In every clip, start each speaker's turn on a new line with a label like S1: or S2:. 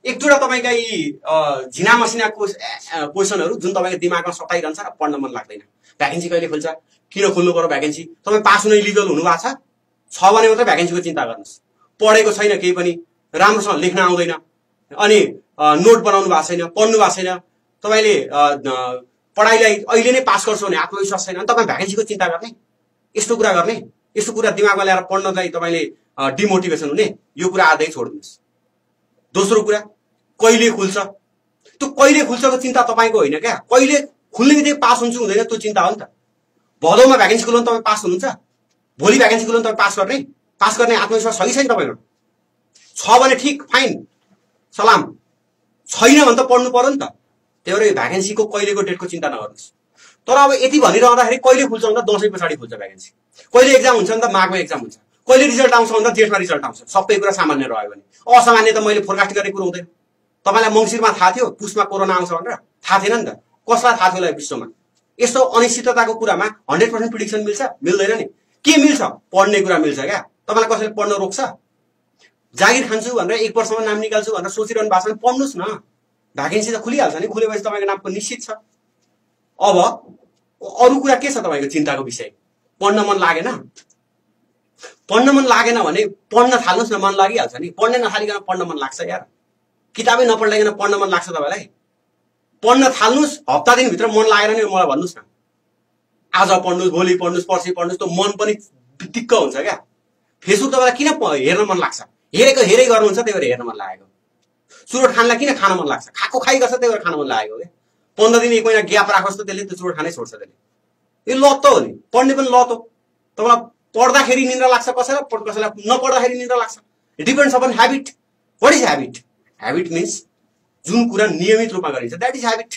S1: एक दुईवटा तपाईँका यी झिना मसिना क्वेसनहरू जुन तपाईँको दिमागमा सताइरहन्छ र पढ्न मन लाग्दैन। भ्याकेन्सी कहिले खुल्छ, किन खुल्नु पर्यो भ्याकेन्सी, तपाईँ पास हुने लिगल हुनुभएको छ भने मात्रै भ्याकेन्सीको चिन्ता गर्नुहोस्। पढेको छैन केही पनि, राम्रोसँग लेख्न आउँदैन, अनि नोट बनाउनु भएको छैन, पढ्नु भएको छैन, तपाईँले पढाइलाई अहिले नै पास गर्छु भने आत्मविश्वास छैन, अनि तपाईँ भ्याकेन्सीको चिन्ता गर्ने, यस्तो कुरा गर्ने, यस्तो कुरा दिमागमा ल्याएर पढ्नलाई तपाईँले डिमोटिभेसन हुने, यो कुरा आधै छोडिदिनुहोस्। दोस्रो कुरा, कहिले खुल्छ, त्यो कहिले खुल्छको चिन्ता तपाईँको होइन क्या, कहिले खुल्ने बित्तिकै पास हुन्छु हुँदैन त्यो चिन्ता हो नि त। भदौमा भ्याकेन्सी खुल्नु तपाईँ पास हुनुहुन्छ, भोलि भ्याकेन्सी खुल्नु तपाईँ पास गर्ने आत्मविश्वास छ कि छैन तपाईँको? छ भने ठिक, फाइन, सलाम। छैन भने त पढ्नु पर्यो नि त। त्यही भएर भ्याकेन्सीको कहिलेको डेटको चिन्ता नगर्नुहोस्। तर अब यति भनिरहँदाखेरि कहिले खुल्छ भन्दा दसैँ पछाडि खुल्छ भ्याकेन्सी, कहिले एक्जाम हुन्छ भन्दा माघमा एक्जाम हुन्छ, कहिले रिजल्ट आउँछ भन्दा जेठमा रिजल्ट आउँछ। सबै कुरा सामान्य रह्यो भने, असामान्य त मैले फोरकास्ट गर्ने कुरो हुँदैन। तपाईँलाई मङ्सिरमा थाहा थियो पुसमा कोरोना आउँछ भनेर? थाहा थिएन नि त। कसलाई थाहा थियो होला विश्वमा? यस्तो अनिश्चितताको कुरामा 100% प्रिडिक्सन मिल्छ? मिल्दैन नि। के मिल्छ? पढ्ने कुरा मिल्छ क्या। तपाईँलाई कसैले पढ्न रोक्छ? जागिर खान्छु भनेर 1 वर्षमा नाम निकाल्छु भनेर सोचिरहनु भएको छ भने पढ्नुहोस् न, भ्याकेन्सी त खुलिहाल्छ नि। खुलेपछि तपाईँको नामको निश्चित छ। अब अरू कुरा के छ तपाईँको चिन्ताको विषय? पढ्न मन लागेन? पढ्न मन लागेन भने पढ्न थाल्नुहोस् न, मन लागिहाल्छ नि। पढ्नै नथालिकन पढ्न मन लाग्छ यार? किताबै नपढ्लाइकन पढ्न मन लाग्छ तपाईँलाई? पढ्न थाल्नुहोस्, हप्ता दिनभित्र मन लागेन नि मलाई भन्नुहोस् न। आज पढ्नुहोस्, भोलि पढ्नुहोस्, पर्सि पढ्नुहोस्, त्यो मन पनि दिक्क हुन्छ क्या। फेसबुक तपाईँलाई किन हेर्न मन लाग्छ? हेरेको हेरै गर्नुहुन्छ, त्यही भएर हेर्न मन लागेको। चुरोट खानलाई किन खान मन लाग्छ? खाएको खाइ गर्छ, त्यही भएर खान मन लागेको क्या। 15 दिन 1 महिना ग्याप राखोस् त त्यसले त्यो चुरोट खानै छोड्छ त्यसले। यो लत हो नि, पढ्ने पनि लत हो। तपाईँलाई पढ्दाखेरि निन्द्रा लाग्छ कसैलाई, कसैलाई नपढ्दाखेरि निन्द्रा लाग्छ। It depends upon habit. What is habit? Habit means जुन कुरा नियमित रूपमा गरिन्छ, द्याट इज ह्याबिट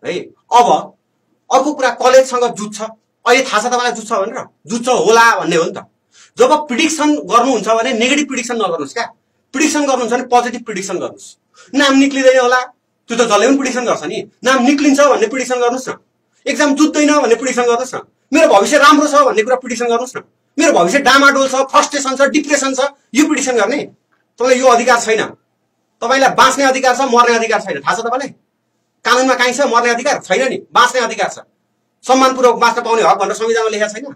S1: है। अब अर्को कुरा, कलेजसँग जुझ्छ। अहिले थाहा छ तपाईँलाई जुझ्छ भनेर? जुझ्छ होला भन्ने हो नि त। जब प्रिडिक्सन गर्नुहुन्छ भने नेगेटिभ प्रिडिक्सन नगर्नुहोस् क्या। प्रिडिक्सन गर्नुहुन्छ भने पोजिटिभ प्रिडिक्सन गर्नुहोस्। नाम निक्लिँदैन होला, त्यो त जसले पनि प्रिडिक्सन गर्छ नि। नाम निक्लिन्छ भन्ने प्रिडिक्सन गर्नुहोस् न। एक्जाम जुत्दैन भन्ने प्रिडिक्सन गर्नुहोस् न। मेरो भविष्य राम्रो छ भन्ने कुरा प्रिडिक्सन गर्नुहोस् न। मेरो भविष्य डामाडोल छ, फ्रस्ट्रेसन छ, डिप्रेसन छ, यो प्रिडिक्सन गर्ने तपाईँलाई यो अधिकार छैन। तपाईँलाई बाँच्ने अधिकार छ, मर्ने अधिकार छैन। थाहा छ तपाईँलाई? कानुनमा काहीँ छ मर्ने अधिकार? छैन नि, बाँच्ने अधिकार छ। सम्मानपूर्वक बाँच्न पाउने हक भनेर संविधानमा लेखेको छैन?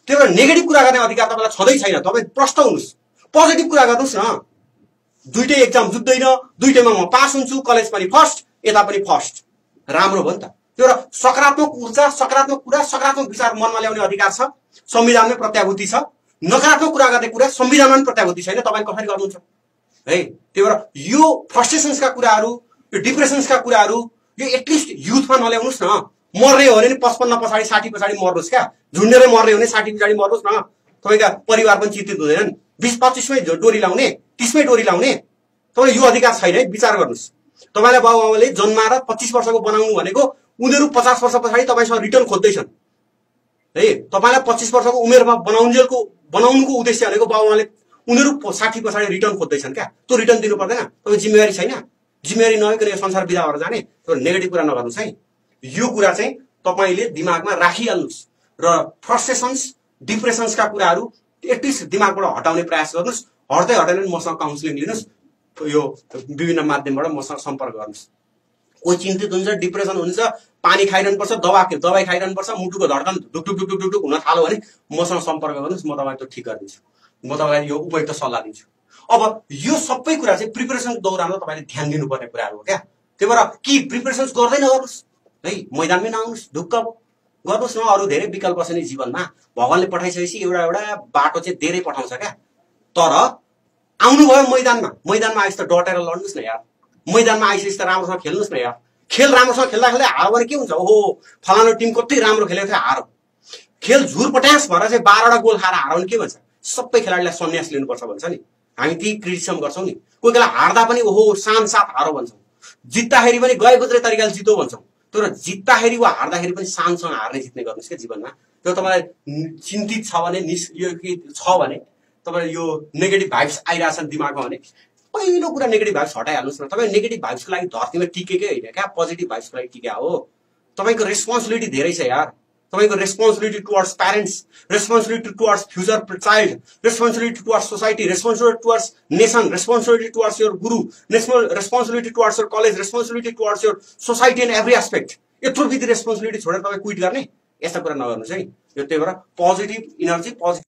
S1: त्यही भएर नेगेटिभ कुरा गर्ने अधिकार तपाईँलाई छँदै छैन। तपाईँ प्रष्ट हुनुहोस्, पोजिटिभ कुरा गर्नुहोस् न। दुईटै एक्जाम जुत्दैन, दुईटैमा म पास हुन्छु, कलेज पनि फर्स्ट, यता पनि फर्स्ट, राम्रो भयो नि त। त्यो र सकारात्मक ऊर्जा, सकारात्मक कुरा, सकारात्मक विचार मनमा ल्याउने अधिकार छ, संविधानमै प्रत्याभूति छ। नकारात्मक कुरा गर्ने कुरा संविधानमा पनि प्रत्याभूति छैन, तपाईँ कसरी गर्नुहुन्छ है? त्यही भएर यो फ्रस्ट्रेसन्सका कुराहरू, यो डिप्रेसन्सका कुराहरू यो एटलिस्ट युथमा नल्याउनुहोस् न। मर्ने हो भने नि 55 पछाडि 60 पछाडि मर्नुहोस् क्या। झुन्डेरै मर्ने हो भने 60 पछाडि मर्नुहोस् न। तपाईँका परिवार पनि चिन्तित हुँदैनन्। 20-25मै डोरी लाउने, 30मै डोरी लाउने, तपाईँलाई यो अधिकार छैन है। विचार गर्नुहोस्। तपाईँलाई बाबुआमाले जन्माएर 25 वर्षको बनाउनु भनेको उनीहरू 50 वर्ष पछाडि तपाईँसँग रिटर्न खोज्दैछन् है। तपाईँलाई 25 वर्षको उमेरमा बनाउनुको उद्देश्य भनेको बाबुआमाले उनीहरू 60 पछाडि रिटर्न खोज्दैछन् क्या। त्यो रिटर्न दिनु पर्दैन? तपाईँ जिम्मेवारी छैन? जिम्मेवारी नभइकन यो संसार बिदा भएर जाने? त्यो नेगेटिभ कुरा नगर्नुहोस् है। यो कुरा चाहिँ तपाईँले दिमागमा राखिहाल्नुहोस् र फ्रस्ट्रेसन्स, डिप्रेसन्सका कुराहरू एटलिस्ट दिमागबाट हटाउने प्रयास गर्नुहोस्। हट्दै हटेन मसँग काउन्सिलिङ लिनुहोस्, यो विभिन्न माध्यमबाट मसँग सम्पर्क गर्नुहोस्। कोही चिन्तित हुन्छ, डिप्रेसन हुन्छ, पानी खाइरहनुपर्छ, दबाई खाइरहनुपर्छ, मुटुको धड्कन ढुक ढुक ढुक ढुक हुन थाल्यो भने मसँग सम्पर्क गर्नुहोस्, म तपाईँलाई त्यो ठिक गरिदिन्छु। म तपाईँलाई यो उपयुक्त सल्लाह दिन्छु। अब यो सबै कुरा चाहिँ प्रिपरेसनको दौरानमा तपाईँले ध्यान दिनुपर्ने कुराहरू हो क्या। त्यही भएर कि प्रिपरेसन्स गर्दै नगर्नुहोस् है, मैदानमै नआउनुहोस्, ढुक्क गर्नुहोस् न। अरू धेरै विकल्प छ नि जीवनमा। भगवानले पठाइसकेपछि एउटा बाटो चाहिँ धेरै पठाउँछ क्या। तर आउनुभयो मैदानमा आइस त डटेर लड्नुहोस् न यार। मैदानमा आइसकेपछि त राम्रोसँग खेल्नुहोस् न यार। खेल राम्रोसँग खेल्दा खेल्दै हारो भने के हुन्छ? ओहो फलानु टिम कति राम्रो खेलेको थियो, हारो। खेल झुरपट्यास भएर चाहिँ 12वटा गोल खाएर हारो भने के भन्छ? सबै खेलाडीलाई सन्यास लिनुपर्छ भन्छ नि। हामी ती क्रिटिसिजम गर्छौँ नि। कोही बेला हार्दा पनि ओहो शान साथ हारो भन्छौँ, जित्दाखेरि पनि गए गुज्रे तरिकाले जितो भन्छौँ। तर जित्दाखेरि वा हार्दाखेरि पनि शानसँग हार्ने जित्ने गर्नुहोस् क्या जीवनमा। त्यो तपाईँलाई चिन्तित छ भने तपाईँलाई यो नेगेटिभ भाइब्स आइरहेछन् दिमागमा भने पहिलो कुरा नेगेटिभ भाइब्स हटाइहाल्नुहोस् न। तपाईँ नेगेटिभ भाइब्सको लागि धरतीमा टिकेकै होइन क्या, पोजिटिभ भाइब्सको लागि टिका हो। तपाईँको रेस्पोन्सिबिलिटी धेरै छ यार। तपाईँको responsibility towards parents, responsibility towards future child, responsibility towards society, responsibility towards nation, responsibility towards your guru, responsibility towards your college, responsibility towards your society in every aspect. यत्रो बिग रेस्पोन्सिबिलिटी छोडेर तपाईँ क्विट गर्ने, यस्ता कुरा नगर्नुहोस् है। यो त्यही भएर पोजिटिभ इनर्जी, पोजिटिभ